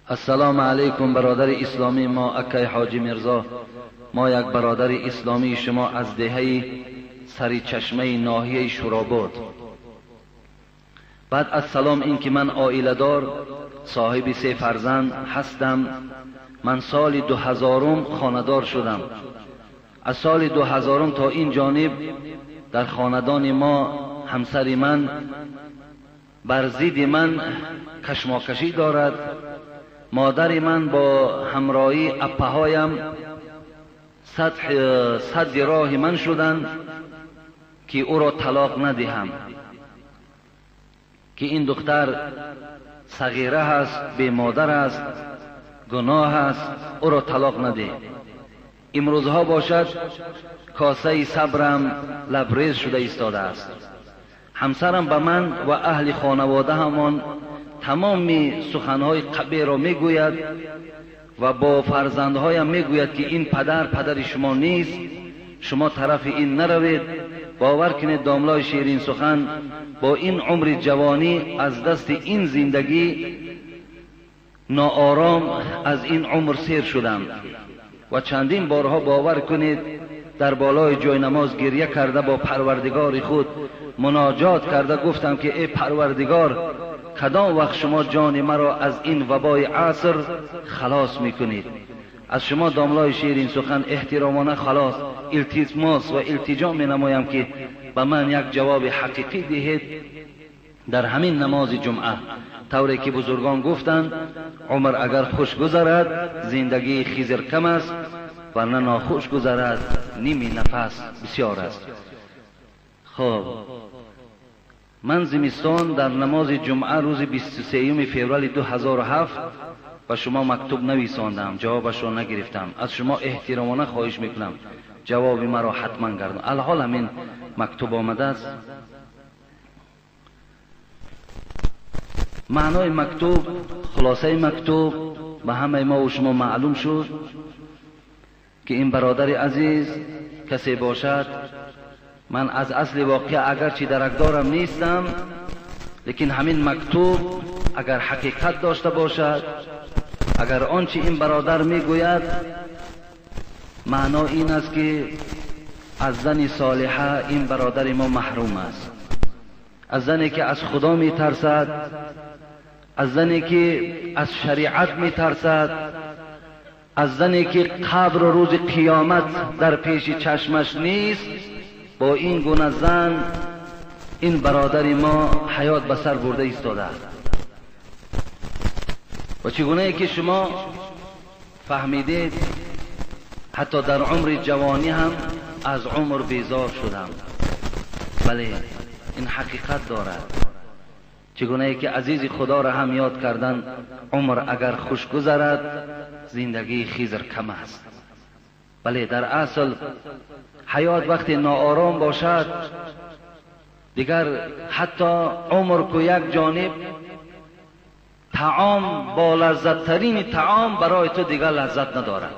Ассалому алайкум, бародари исломии мо акай Ҳоҷӣ Мирзо. Мо як бародари исломии шумо аз деҳаи Саричашмаи ноҳияи Шӯробод. Баъд аз салом ин ки ман оиладор, соҳиби се фарзанд ҳастам. Ман соли 2000 хонадор шудам. Аз соли 2000 то ин ҷониб дар хонадони мо ҳамсари ман бар зидди ман кашмокашӣ дорад. Модари ман бо ҳамроҳии аппаҳоям садди роҳи ман шуданд ки ӯро талоқ надиҳам, ки ин духтар сағира аст, бемодар аст, гуноҳ аст, ӯро талоқ надиҳ. Имрӯзҳо бошад косаи сабрам лабрез шуда истодааст. Ҳамсарам ба ман ва аҳли хонаводаҳамон тамоми суханҳои қабеҳро мегӯяд ва бо фарзандҳоям мегӯяд ки ин падар падари шумо нест, шумо тарафи ин наравед. Бовар кунед, домлои ширин сухан, бо ин умри ҷавонӣ аз дасти ин зиндагӣ ноором аз ин умр сер шудам ва чандин борҳо, бовар кунед, дар болои ҷойнамоз гиря карда бо парвардигори худ муноҷот карда гуфтам ки эй парвардигор, кадом вақт шумо ҷони маро аз ин вабои аср халос мекунед? Аз шумо домлои ширин сухан эҳтиромона халос илтимос ва илтиҷо менамоям ки ба ман як ҷавоби ҳақиқӣ диҳед дар ҳамин намози ҷумъа. Тавре ки бузургон гуфтанд, умр агар хуш гузарад, зиндагии хизр кам аст, варна нохуш гузарад, ними нафас бисёр аст. Хоб, ман зимистон дар намози ҷумъа рӯзи 23 феврали 2007 ба шумо мактуб нависондам, ҷавобашро нагирифтам. Аз шумо эҳтиромона хоҳиш мекунам, ҷавоби маро ҳатман гардон. Алҳол ҳамин мактуб омадааст. Маънои мактуб, хулосаи мактуб ба ҳамаи мо ва шумо маълум шуд ки ин бародари азиз касе бошад. Ман аз асли воқеа агарчи даракдорам нестам, лекин ҳамин мактуб агар ҳақиқат дошта бошад, агар он чи ин бародар мегӯяд, маъно ин аст ки аз зани солиҳа ин бародари мо маҳрум аст, аз зане ки аз худо метарсад, аз зане ки аз шариат метарсад, аз зане ки қабру рӯзи қиёмат дар пеши чашмаш нест. Бо ин гуна зан ин бародари мо ҳаёт ба сар бурда истодааст. Ва чӣ гунае ки шумо фаҳмидед, ҳатто дар умри ҷавонӣ ҳам аз умр безор шудам. Бале, ин ҳақиқат дорад. Чӣ гунае ки азизи худоро ҳам ёд кардан, умр агар хуш гузарад, зиндагии хизр кам аст. Бале, дар асл ҳаёт вақте ноором бошад, дигар ҳатто умр ку як ҷониб, таом бо лаззаттарини таом барои ту дигар лаззат надорад.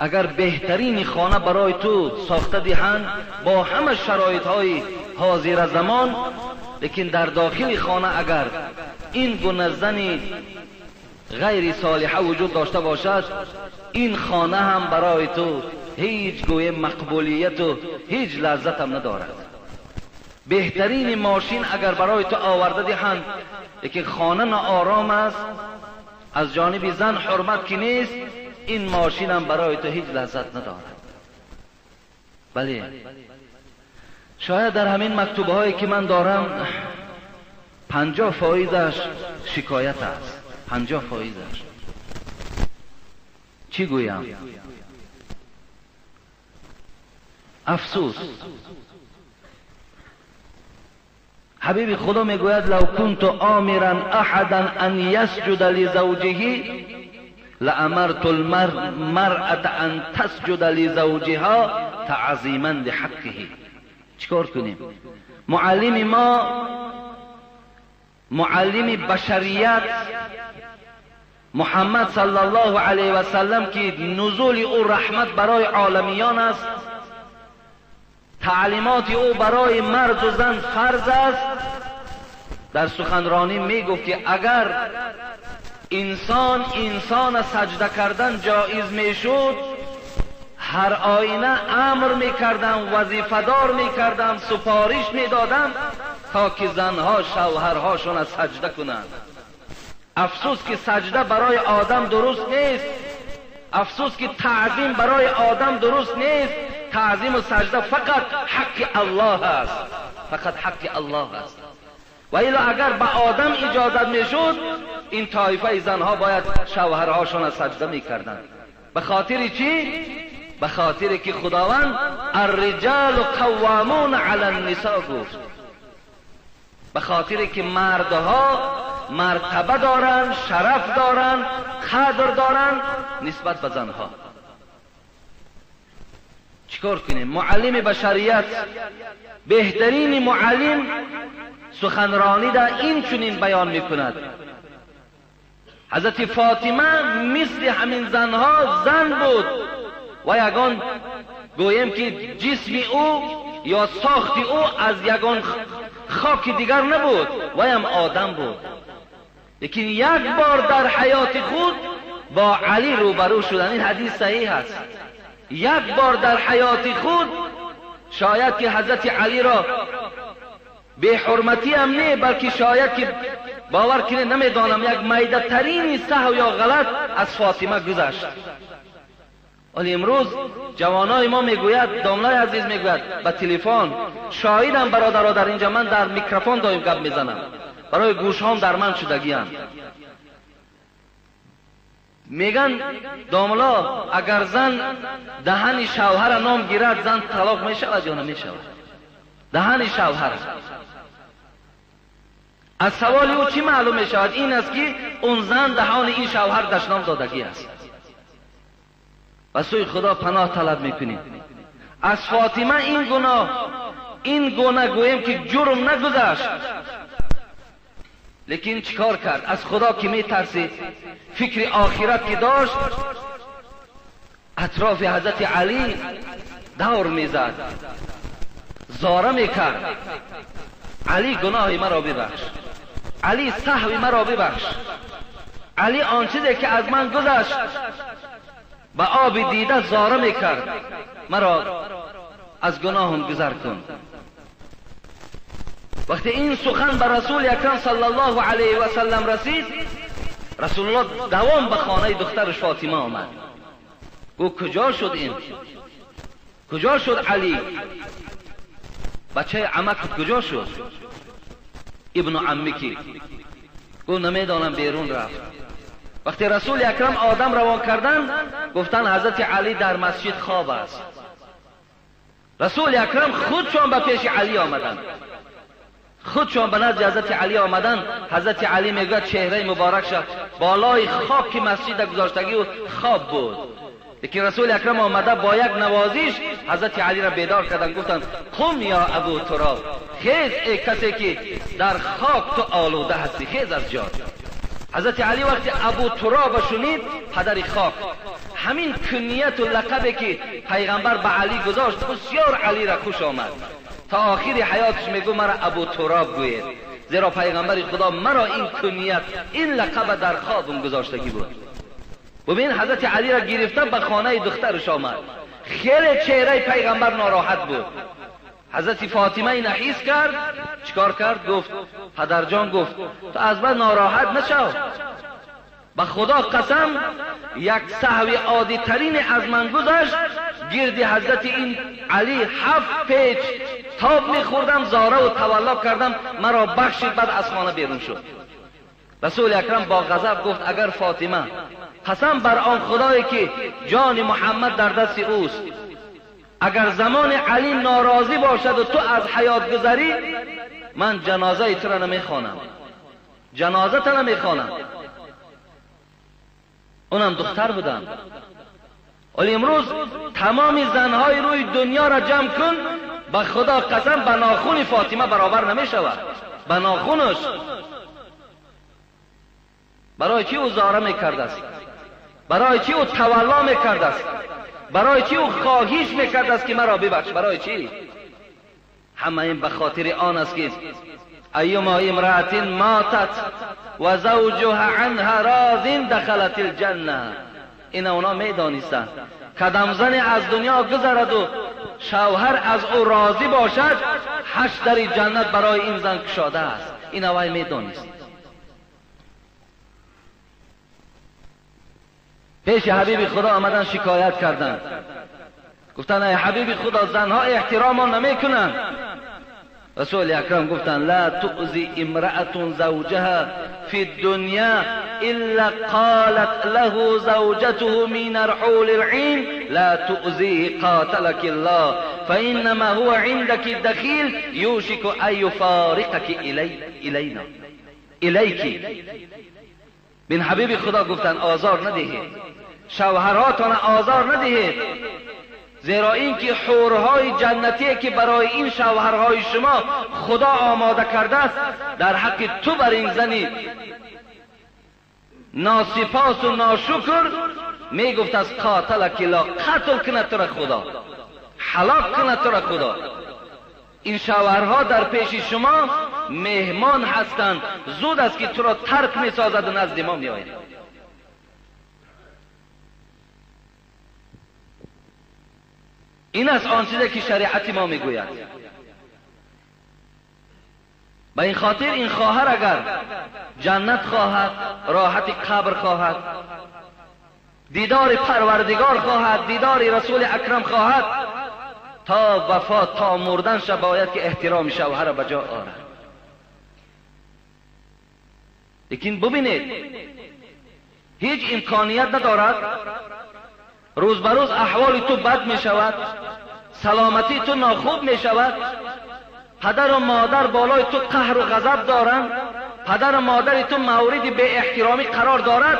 Агар беҳтарини хона барои ту сохта диҳанд бо ҳама шароитҳои ҳозира замон, лекин дар дохили хона агар ин гуна зани ғайри солиҳа вуҷуд дошта бошад, ин хона ҳам барои ту ҳеҷ гӯе мақбулияту ҳеҷ лаззатам надорад. Беҳтарини мошин агар барои ту оварда диҳанд, лекин хона ноором аст, аз ҷониби зан ҳурмат ки нест, ин мошинам барои ту ҳеҷ лаззат надорад. Бале, шояд дар ҳамин мактубҳое ки ман дорам 50% шикоят аст. 50%. Чӣ гӯям? Афсӯс. Ҳабиби худо мегӯяд: лав кунту омиран аҳадан ан ясҷуда лизавҷиҳи лаамарту лмаръата ан тасҷуда лизавҷиҳа таъзиман лиҳаққиҳи. Чӣ кор кунем? Муаллими мо, муаллими башарият Муҳаммад саллаллоҳу алайҳи васаллам ки нузули ӯ раҳмат барои оламиён аст, таълимоти ӯ барои марду зан фарз аст, дар суханронӣ мегуфт ки агар انسان انسان سجده کردن جایز میشد، هر آینه امر میکردم، وظیفه دار میکردم، سپارش میدادم تا که زنها شوهرهاشون سجده کنند. افسوس که سجده برای آدم درست نیست، افسوس که تعظیم برای آدم درست نیست. تعظیم و سجده فقط حق الله است، فقط حق الله است. و الا اگر به آدم اجازت میشد، این طایفه زنها باید شوهرهاشون سجده میکردند. به خاطر چی؟ به خاطر که خداوند الرجال قوامون علی النساء گفت. به خاطر که مردها مرتبه دارند، شرف دارند، قدر دارند نسبت به زنها. چیکار کنیم؟ معلم بشریت، بهترین معلم، سخنرانی در این چنین بیان میکند. حضرت فاطمه مثل همین زنها زن بود و یگان گویم که جسم او یا ساخت او از یگان خاک دیگر نبود و هم آدم بود. لیکن یک بار در حیات خود با علی روبرو شدن. این حدیث صحیح است. یک بار در حیات خود، شاید که حضرت علی را به حرمتی هم نه، بلکه شاید که باور کنه نمیدانم، یک میده ترین سهو یا غلط از فاطمه گذشت. ولی امروز جوانای ما میگوید، داملای عزیز میگوید به تلفن، شاهدم برادرها در اینجا، من در میکروفون دایم گپ میزنم، برای گوشهام در من شدگی‌اند. میگن داملا اگر زن دهن شوهر نام گیرد، زن طلاق میشود یا نمیشود؟ دهن شوهر. از سوال او چی معلوم میشود؟ این است که اون زن دهان این شوهر دشنام دادگی است. و سوی خدا پناه طلب میکنیم. از فاطمه این گناه، این گناه گوییم که جرم نگذشت، لیکن چیکار کرد؟ از خدا که میترسید، فکر آخرت که داشت، اطراف حضرت علی دور میزد، زاره میکرد، علی گناه مرا ببخش، علی سهو مرا ببخش، علی آن چیزی که از من گذشت به آب دیده زاره میکرد، مرا از گناهم گذر کن. وقتی این سخن به رسول اکرم صلی الله علیه و سلم رسید، رسول الله دوام به خانه دخترش فاطمه آمد. گفت کجا شد این؟ کجا شد علی؟ بچه عمک کجا شد؟ ابن عمکی. گفت نمیدانم، بیرون رفت. وقتی رسول اکرم آدم روان کردن، گفتن حضرت علی در مسجد خواب است. رسول اکرم خودشان به پیش علی آمدند، خودشان به نزد حضرت علی آمدن. حضرت علی میگوید چهره مبارک شد بالای خاک مسجد گذاشتگی و خواب بود. لیکن رسول اکرم آمده با یک نوازش حضرت علی را بیدار کردن، گفتند قم یا ابو تراب، خیز ای کسی که در خاک تو آلوده هستی، خیز از جا. حضرت علی وقتی ابو تراب شنید، پدر خاک، همین کنیت و لقبی که پیغمبر به علی گذاشت بسیار علی را خوش آمد. تا آخر حیاتش میگو مرا ابو تراب گوید، زیرا پیغمبر خدا مرا این کنیت، این لقب در خوابم گذاشتگی بود. ببین حضرت علی را گرفته به خانه دخترش آمد. خیلی چهره پیغمبر ناراحت بود. حضرت فاطمه این حس کرد، چیکار کرد؟ گفت پدرجان، گفت تو از من ناراحت نشو، به خدا قسم یک سهو عادی ترین از من گذشت، گرد حضرت این علی 7 پیچ تاب میخوردم، زاره و تولا کردم، مرا بخشید. بعد از خانه بیرون شد. رسول اکرم با غضب گفت اگر فاطمه، قسم بر آن خدایی که جان محمد در دست اوست، اگر زمان علی ناراضی باشد و تو از حیات گذری، من جنازه تو را نمیخوانم، جنازه تو نمیخوانم. اونم دختر بودم. ولی امروز تمام زنهای روی دنیا را جمع کن، به خدا قسم به ناخون فاطمه برابر نمیشود، به ناخونش. برای چی او زاره میکرده است؟ برای چی او تولا میکرده است؟ برای چی او خواهش میکرده است که مرا ببخش؟ برای چی؟ همه این به خاطر آن است که ایما امرأة ماتت و زوجها عنها راض دخلت الجنه. این اونا میدانستند کدام زن از دنیا گذرد و شوهر از او راضی باشد، 8 در جنت برای این زن کشاده است. این اوای میدانست. پیش حبیب خدا آمدن شکایت کردند، گفتند ای حبیب خدا، زنها احترام نمیکنند. رسول اکرم گفتند لا تؤذی امرأة زوجها فی الدنیا الا قالت له زوجته من الحور العين لا تؤذيه قاتلك الله فإنما هو عندك الدخيل يوشك أن يفارقك إلينا إليك. بین حبیب خدا گفتند آزار ندهید، شوهراتان آزار ندهید، زیرا اینکه حورهای جنتی که برای این شوهرهای شما خدا آماده کرده است، در حق تو بر این زنی ناسپاس و ناشکر میگفت از قاتلک الله، قتل کند تو را خدا، هلاک کند تو را خدا. این شوهرها در پیش شما مهمان هستند، زود است که تو را ترک میسازد و نزد ما میآید. این است آن چیزی که شریعت ما میگوید. به این خاطر این خواهر اگر جنت خواهد، راحت قبر خواهد، دیدار پروردگار خواهد، دیدار رسول اکرم خواهد، تا وفات تا مردن شب باید که احترام شوهر به جا آرد. لیکن ببینید هیچ امکانیت ندارد، روز به روز احوال تو بد می شود، سلامتی تو ناخوب می شود، پدر و مادر بالای تو قهر و غضب دارند، پدر و مادر تو مورد بی احترامی قرار دارد.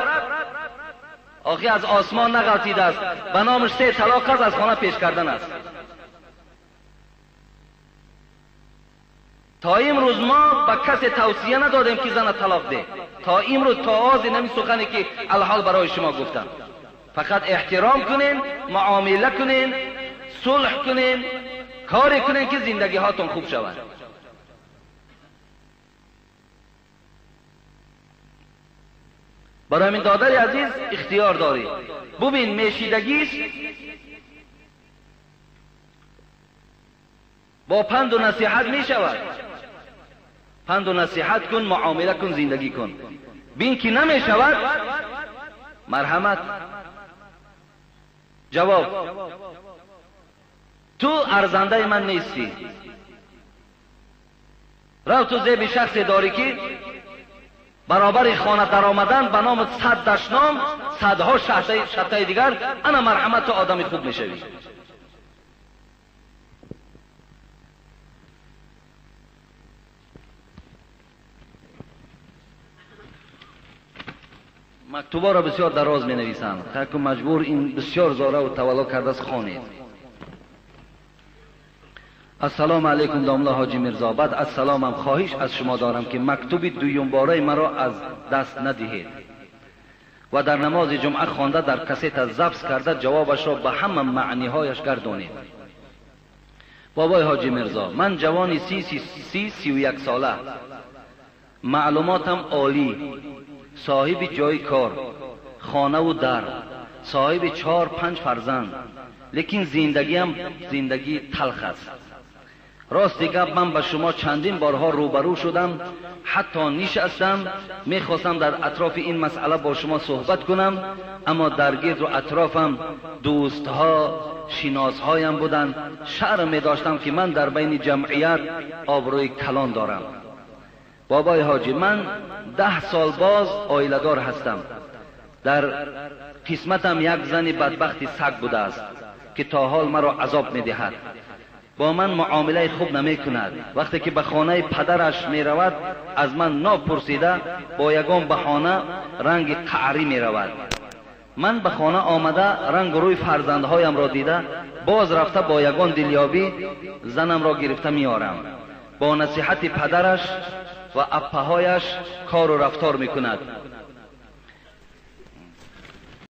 آخی از آسمان نغلطیده است، به نامش 3 طلاق از خانه پیش کردن است. تا امروز ما به کسی توصیه ندادیم که زن طلاق ده، تا امروز تا آز نمی سخنی که الحال برای شما گفتم. فقط احترام کنین، معامله کنین، صلح کنین، کاری کنین که زندگی هاتون خوب شود. برای همین دادر عزیز اختیار داری، ببین میشیدگیست، با پند و نصیحت می شود. پند و نصیحت کن، معامله کن، زندگی کن. بین که نمی شود، مرحمت. جواب: تو ارزنده من نیستی. رو تو زیب شخصی داری که برابر خانه در آمدن به نام 100 دشنام، صدها شته دیگر، انا مرحمت تو آدمی خوب میشوی. مکتوبا را بسیار دراز می نویسند، که مجبور این بسیار زاره و تولا کرده است. خوانید. السلام علیکم داملا حاجی میرزا، بعد از سلامم خواهش از شما دارم که مکتوب دویم باره مرا از دست ندهید و در نماز جمعه خوانده در کست ضبط کرده جوابش را به همه معنیهایش گردانید. بابای حاجی میرزا، من جوانی 31 ساله، معلوماتم عالی، صاحب جای کار، خانه و در، صاحب 4-5 فرزند، لیکن زندگیم زندگی تلخ است. راست گپ من به شما چندین بارها روبرو شدم، حتی نشستم، میخواستم در اطراف این مسئله با شما صحبت کنم، اما در گرد و اطرافم دوستها، شناسهایم بودند، شرم میداشتم که من در بین جمعیت آبروی کلان دارم. بابای حاجی، من 10 سال باز عایله‌دار هستم. در قسمتم یک زن بدبخت سگ بوده است که تا حال مرا عذاب میدهد. با من معامله خوب نمی کند. وقتی که به خانه پدرش می رود از من ناپرسیده با یگان بهانه رنگ قعری می رود. من به خانه آمده رنگ روی فرزندهایم را دیده باز رفته با یگان دلیابی زنم را گرفته می آرم. با نصیحت پدرش و اپهایش کار و رفتار می کند.